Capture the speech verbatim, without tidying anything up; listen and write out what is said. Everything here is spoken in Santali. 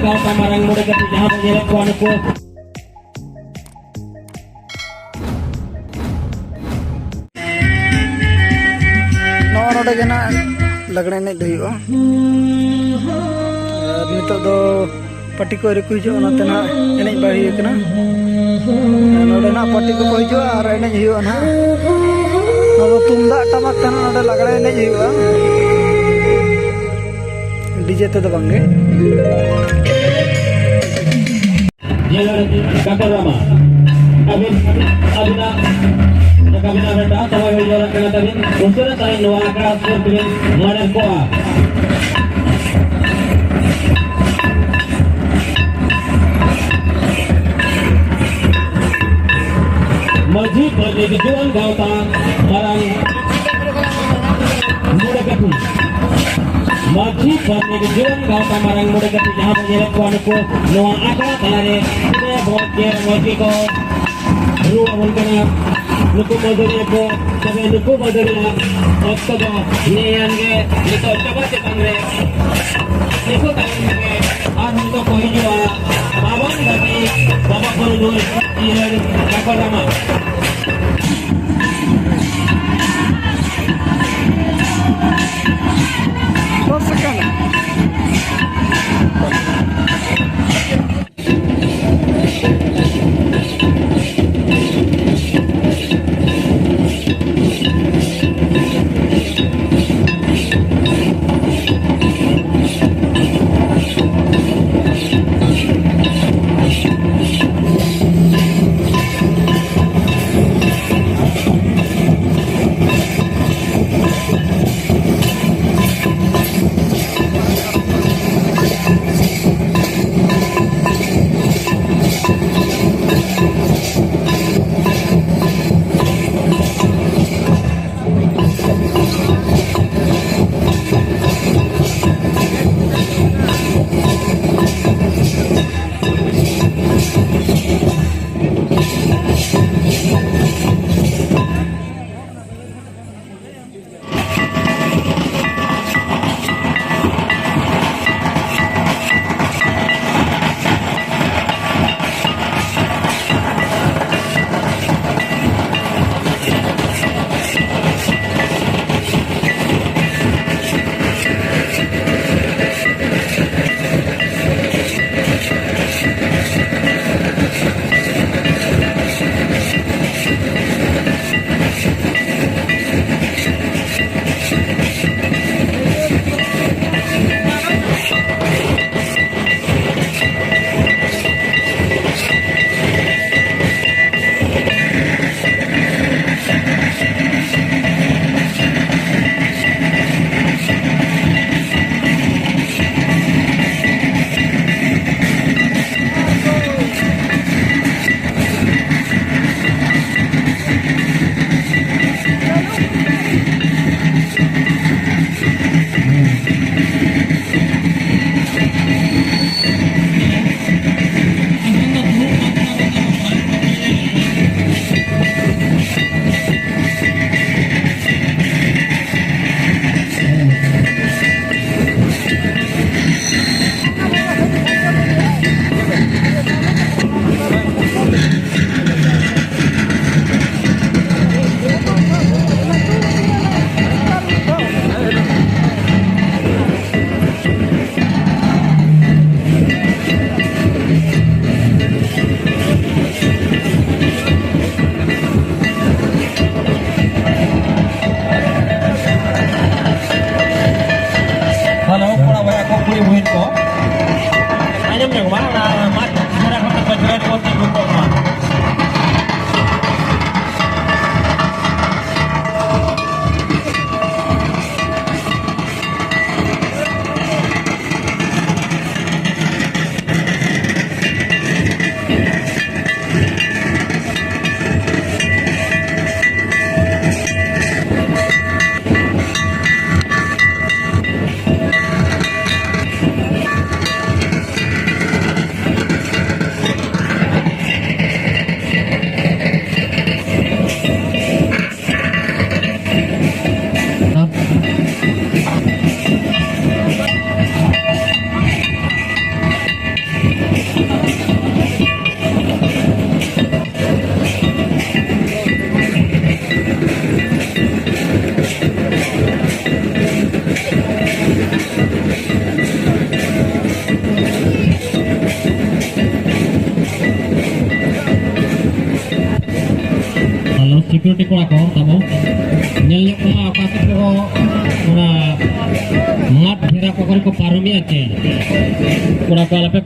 ᱜᱟᱶᱛᱟ ᱢᱟᱨᱟᱝ ᱢᱚᱬᱮ ᱠᱟᱹᱴᱤᱡ ᱡᱟᱦᱟᱸ ᱵᱚᱱ ᱧᱮᱞᱮᱫ ᱠᱚᱣᱟ ᱱᱩᱠᱩ᱾ ᱱᱚᱜᱼᱚ ᱱᱚᱰᱮ ᱜᱮ ᱱᱟᱜ ᱞᱟᱜᱽᱲᱮ ᱮᱱᱮᱡ ᱫᱚ ᱦᱩᱭᱩᱜᱼᱟ᱾ ᱟᱨ ᱱᱤᱛᱚᱜ ᱫᱚ ᱯᱟᱹᱴᱤ ᱠᱚ ᱟᱹᱣᱨᱤ ᱠᱚ ᱦᱤᱡᱩᱜᱼᱟ, ᱚᱱᱟᱛᱮ ᱱᱟᱜ ᱮᱱᱮᱡ ᱵᱟᱭ ᱦᱩᱭ ᱠᱟᱱᱟ᱾ ᱱᱚᱰᱮ ᱱᱟᱜ ᱯᱟᱹᱴᱤ ᱠᱚᱠᱚ ᱦᱤᱡᱩᱜᱼᱟ ᱟᱨ ᱮᱱᱮᱡ ᱦᱩᱭᱩᱜᱼᱟ ᱱᱟᱜ᱾ ᱱᱚᱣᱟ ᱫᱚ ᱛᱩᱢᱫᱟᱜ ᱴᱟᱢᱟᱠ ᱛᱮ ᱱᱟᱜ ᱱᱚᱰᱮ ᱞᱟᱜᱽᱲᱮ ᱮᱱᱮᱡ ᱦᱩᱭᱩᱜᱼᱟ, ᱰᱤᱡᱮ ᱛᱮᱫᱚ ᱵᱟᱝᱜᱮ᱾ ᱧᱮᱞ ᱠᱟᱠᱚ ᱨᱟᱢᱟ, ᱟᱹᱵᱤᱱ, ᱟᱹᱵᱤᱱᱟᱜ, ᱟᱹᱵᱤᱱᱟᱜ ᱢᱤᱫᱴᱟᱝ ᱥᱚᱢᱚᱭ ᱦᱩᱭ ᱡᱟᱣᱨᱟᱜ ᱠᱟᱱᱟ ᱛᱟᱹᱵᱤᱱ᱾ ᱩᱥᱟᱹᱨᱟ ᱥᱟᱺᱦᱤᱡ ᱱᱚᱣᱟ ᱟᱠᱷᱲᱟ ᱥᱩᱨ ᱛᱮᱵᱤᱱ ᱢᱟᱲᱟᱝ ᱠᱚᱜᱼᱟ᱾ ᱢᱟᱹᱡᱷᱤ ᱯᱟᱨᱟᱱᱤᱠ ᱡᱩᱣᱟᱹᱱ ᱜᱟᱶᱛᱟ ᱢᱟᱨᱟᱝ ᱢᱚᱬᱮ ᱠᱟᱹᱴᱷᱤ᱾ ᱢᱟᱹᱡᱷᱤ ᱯᱟᱨᱟᱱᱤᱠ ᱡᱩᱣᱟᱹᱱ ᱜᱟᱶᱛᱟ ᱢᱟᱨᱟᱝ ᱢᱚᱬᱮ ᱠᱟᱹᱴᱷᱤ ᱡᱟᱦᱟᱸ ᱵᱚᱱ ᱧᱮᱞᱮᱫ ᱠᱚᱣᱟ ᱱᱩᱠᱩ ᱱᱚᱣᱟ ᱟᱠᱷᱲᱟ ᱛᱟᱞᱟᱨᱮ ᱛᱤᱱᱟᱹᱜ ᱢᱚᱡᱽ ᱜᱮ ᱢᱚᱡᱽ ᱜᱮᱠᱚ ᱨᱩ ᱟᱵᱚᱱ ᱠᱟᱱᱟ ᱱᱩᱠᱩ ᱢᱟᱹᱫᱟᱹᱲᱤᱭᱟᱹ ᱠᱚ᱾ ᱛᱚᱵᱮ ᱱᱩᱠᱩ ᱢᱟᱹᱫᱟᱹᱲᱤᱭᱟᱹ ᱚᱠᱛᱚ ᱫᱚ ᱱᱤᱭᱟᱹ ᱜᱮ ᱱᱤᱛᱚᱜ ᱪᱟᱵᱟ ᱪᱮᱛᱟᱱ ᱨᱮ ᱱᱩᱠᱩ ᱛᱟᱭᱚᱢ ᱨᱮᱜᱮ ᱟᱨ ᱱᱤᱛᱚᱜ ᱠᱚ ᱦᱤᱡᱩᱜᱼᱟ ᱵᱟᱵᱚᱱ ᱫᱟᱹᱵᱤ ᱵᱟᱵᱟ ᱵᱩᱨᱩ ᱱᱩᱭ ᱤᱭᱟᱹ ᱠᱟᱠᱚ ᱨᱟᱢᱟ᱾ ᱥᱤᱠᱩᱨᱤᱴᱤ ᱠᱚᱲᱟ ᱠᱚ ᱛᱟᱵᱚ ᱧᱮᱞ ᱧᱚᱜ ᱠᱚᱢᱟ, ᱚᱠᱟ ᱥᱮᱫ ᱠᱚ ᱚᱱᱟ ᱢᱟᱴ ᱜᱷᱮᱨᱟ ᱠᱚ ᱠᱚᱨᱮ ᱠᱚ ᱯᱟᱨᱚᱢᱮᱜᱼᱟ ᱪᱮ? ᱠᱚᱲᱟ ᱠᱚ ᱟᱞᱚᱯᱮ